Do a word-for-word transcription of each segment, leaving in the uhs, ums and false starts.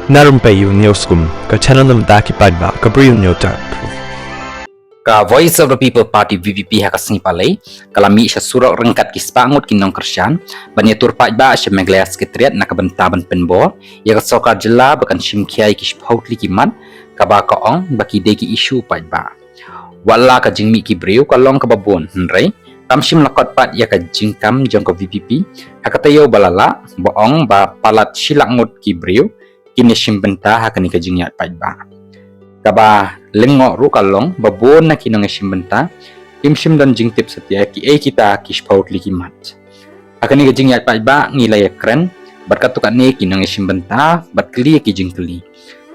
Na Rympei U Hynñiewskum, ka channel na bynta ki paidbah ka Bri U Hynñiewtrep. Ka Voice of the People Party, V P P, ha ka sngi Palei ka la mih sha surok ryngkat ki spah ngut ki nongkyrshan ban ïatur paidbah sha Meghalaya Secretariat na ka bynta ban pynbor ïa ka sorkar jylla ba kan shim khia ïa ki shiphew tylli ki mat kaba ka ong ba ki dei ki issue paidbah. Wat la ka jingmih ki briew ka long kaba bun, hynrei kam shym la kot pat ïa ka jingkam jong ka V P P ha ka taïew ba la lah, ba ong ba palat shi lak ngut ki briew kin ïashim bynta ha kane ka jingïaid paidbah. Kaba lyngngoh ruh ka long ba bun na ki nongïashim bynta kim shym don jingtip satia kiei kita ki shiphew tylli ki mat. Ha kane ka jingïaid paidbah ngi la ïakren bad katto katne ki nongïashim bynta bad kylli ïa ki jingkylli.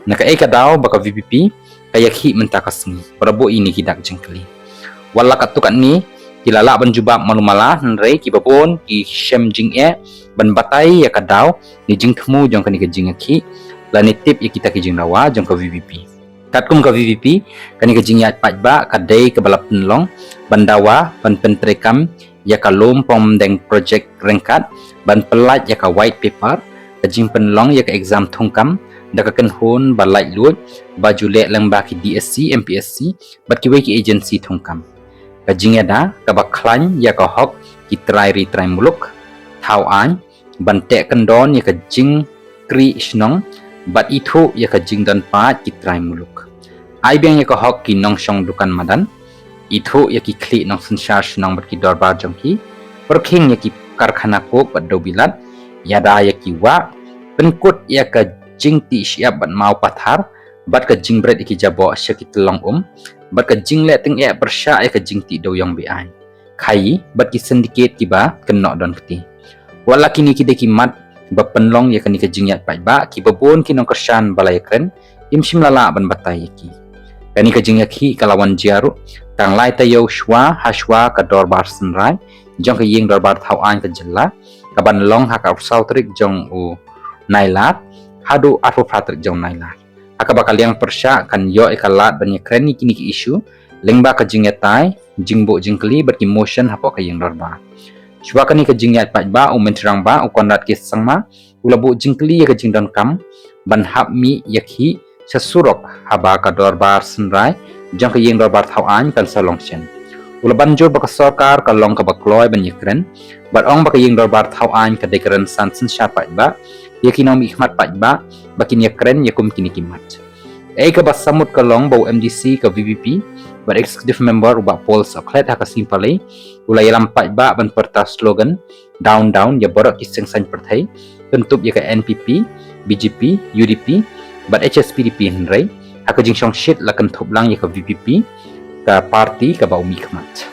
Na kaei ka daw ba ka V P P ka ïakhih mynta ka sngi, ba la buh ïa kine ki dak jingkylli. Wat la katto katne ki la lah ban jubab malu mala, hynrei kiba bun ki shem jingeh ban batai ïa ka daw ne jingthmu jong kane ka jingïakhih lane tip ïa kita ki jingdawa jong ka V P P. Katkum ka V P P, kane ka jingïaid paidbah ka dei kaba la pynlong ban dawa ban pyntreikam ïa ka lum pongmdeng project ryngkat ban pyllait ïa ka white paper, ka jingpynlong ïa ka exam thungkam da ka kynhun ba laitluid ba ju leh lyngba ki D S C, M P S C bad kiwei ki agency thungkam. Ka jingïada kaba khlaiñ ïa ka hok ki trai ri trai muluk, thaw aiñ ban teh kyndon ïa ka jingkrieh shnong bad ithuh ïa ka jingdon paid ki trai muluk. Ai biang ïa ka hok ki nongshong dukan madan, ithuh ïa ki khlieh nongsynshar shnong bad ki dorbar jong ki, pyrkhing ïa ki karkhana coke bad dewbilat, ïada ïa ki wah, pynkut ïa ka jingtih shyiap bad maw pathar bad ka jingbret ïa ki jaboh sha ki tyllong um bad ka jingleh tyngeh pyrshah ïa ka jingtih dewiong be-aiñ, khaïi bad ki syndicate kiba kynnoh don kti. Wat la kine ki dei ki mat ba pynlong ïa kane ka jingïaid paidbah, kiba bun ki nongkyrshan ba la ïakren kim shym la lah ban batai ïa ki. Kane ka jingïakhih ka la wan jia ruh tang lai taïew shuwa, ha shuwa ka dorbar synrai jong ka ïing dorbar thaw aiñ ka jylla, kaban long ha ka arphew saw tarik jong u Nailar haduh arphew phra tarik jong u Nailar, ha kaba ka liang pyrshah kan ïoh ïa ka lad ban ïakren ïa kine ki issue lyngba ka jingïatai, jingbuh jingkylli bad ki motion hapoh ka ïing dorbar. Shuwa kane ka jingïaid paidbah, u Myntri Rangbah u Conrad K Sangma u la buh jingkylli ïa ka jingdonkam ban hap mih ïakhih sha surok haba ka dorbar synrai jong ka ïing dorbar thaw aiñ kan sa long shen. U la ban jur ba ka sorkar ka long kaba kloi ban ïakren bad ong ba ka ïing dorbar thaw aiñ ka dei ka rynsan synshar paidbah ïa ki nongmihkhmat paidbah ba kin ïakren ïa kum kine ki mat. Ei kaba samut ka long ba u M D C ka V P P bad executive member u Bah Paul Sohkhlet ha ka sngi Palei u la ïalam paidbah ban pyrta slogan down down ïa baroh ki seng saiñ pyrthei, kyntup ïa ka N P P, B J P, U D P bad H S P D P, hynrei ha ka jingshongshit la kynthup lang ïa ka V P P, ka party kaba u mihkhmat.